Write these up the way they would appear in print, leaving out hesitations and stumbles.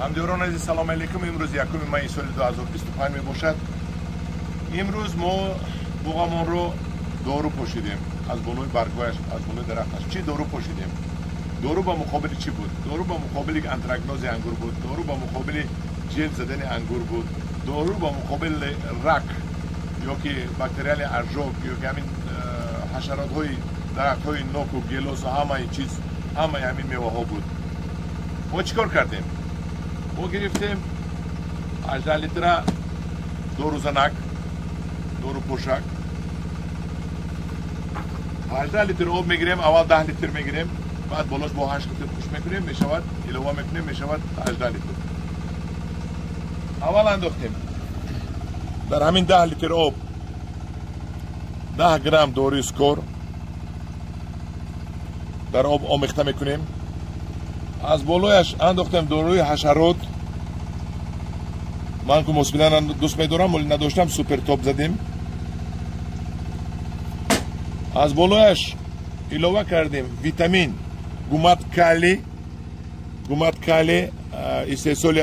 Ҳамдиёрон азиз, салом алейкум. Имрӯз 1 май соли 2025 мебошад. Имрӯз мо буғамонро дору пошидем аз болои баргҳояш, аз болои дарахташ. Чӣ дору пошидем? Дору ба муқобили чӣ буд? Дору ба муқобили антракнози ангур буд, дору ба муқобили ҷелд задани ангур буд, дору ба муқобили рак ё ки бактериали ожог ё ки ҳамин ҳашаротҳои дарахтҳои ноку гелосу ҳамаи чиз, ҳамаи ҳамин меваҳо буд. Мо чӣ кор кардем? Мо гирифтем 18 литра дорузанак, дорупошак, 18 литр об мегирем, аввал 10 литр мегирем, баъд болош бо 8 литр хуш мекунем, мешавад, илова мекунем, мешавад 18 литр. Аввал андохтем дар ҳамин 10 литр об 10 грамм доруи Скор дар об омехта мекунем. Аз болояш андохтем доруи ҳашарот. Ман ку мосбилан дӯст медорам, вале надоштам, Супертоп задем. Аз болояш илова кардем витамин гумат кали, гумат кали истеҳсоли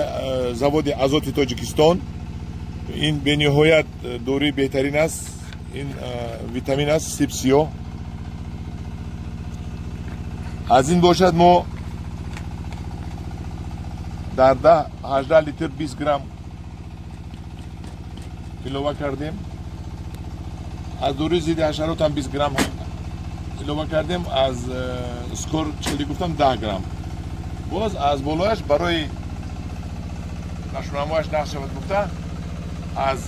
заводи Азоти Тоҷикистон. Ин бениҳоят доруи беҳтарин аст. Ин витамин аст сибсиё. Аз ин бошад мо дар 18 литр 20 грамм илова кардем. Аз доруи зидди ҳашарот ҳам 20 грамм илова кардем. Аз Скор чили гуфтам 10 грамм. Боз аз болояш барои нашунамояш нақш шавад гуфта аз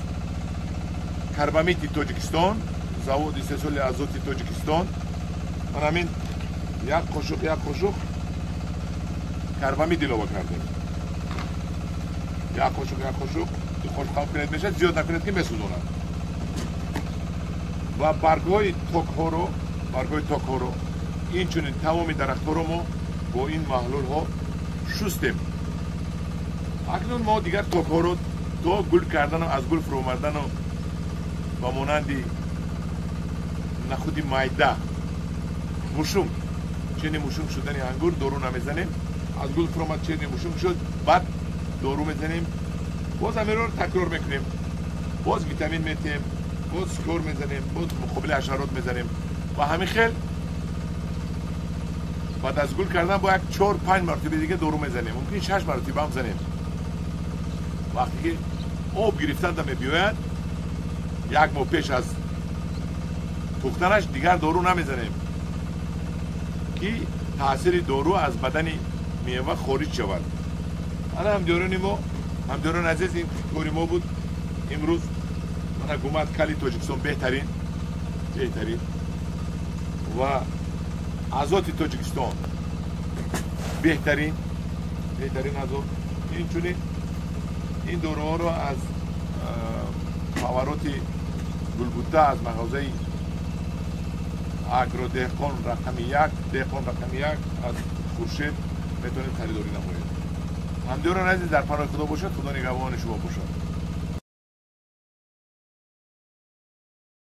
карбамиди Тоҷикистон, заводи истеҳсоли Азоти Тоҷикистон, ман ҳамин як қошуқ карбамид илова кардем. Як қошуқ, ду қошуқ ҳам кунед мешавад, зиёд накунед ки месӯзонад. Ва баргҳои токҳоро, инчунин тамоми дарахтҳоро мо бо ин маҳлулҳо шустем. Акнун мо дигар токҳоро то гул кардану аз гул фуромадану ба монанди нахуди майда мушунг, чени мушунг шудани ангур дору намезанем. Аз гул фуромад, чени мушунг шуд, баъд дору мезанем. Боз ҳаминро такрор мекунем, боз витамин метиҳем, боз Скор мезанем, боз муқобили ҳашарот мезанем. Ва ҳамин хел баъд аз гул кардан бо як 4-5 маротиба дига дору мезанем, мумкин 6 маротиба ҳам занем. Вақте ки об гирифтанда мебиёяд, як моҳ пеш аз пухтанаш дигар дору намезанем ки таъсири дору аз бадани мева хориҷ шавад. Ана ҳамдиёрони мо, ҳамдиёрони азиз, ин кори мо буд имрӯз. Мана гумат кали Тоҷикистон беҳтарин, беҳтарин ва Азоти Тоҷикистон беҳтарин, беҳтарин азот. Инчунин ин доруҳоро аз фавароти Гулбута, аз мағозаи Агродеҳқон рақами 1, деҳқон рақами 1 аз Хуршед метавонед харидорӣ намоед. Ҳамдиёрон азиз, дар паноҳи Худо бошад, Худо нигаҳбони шумо бошад.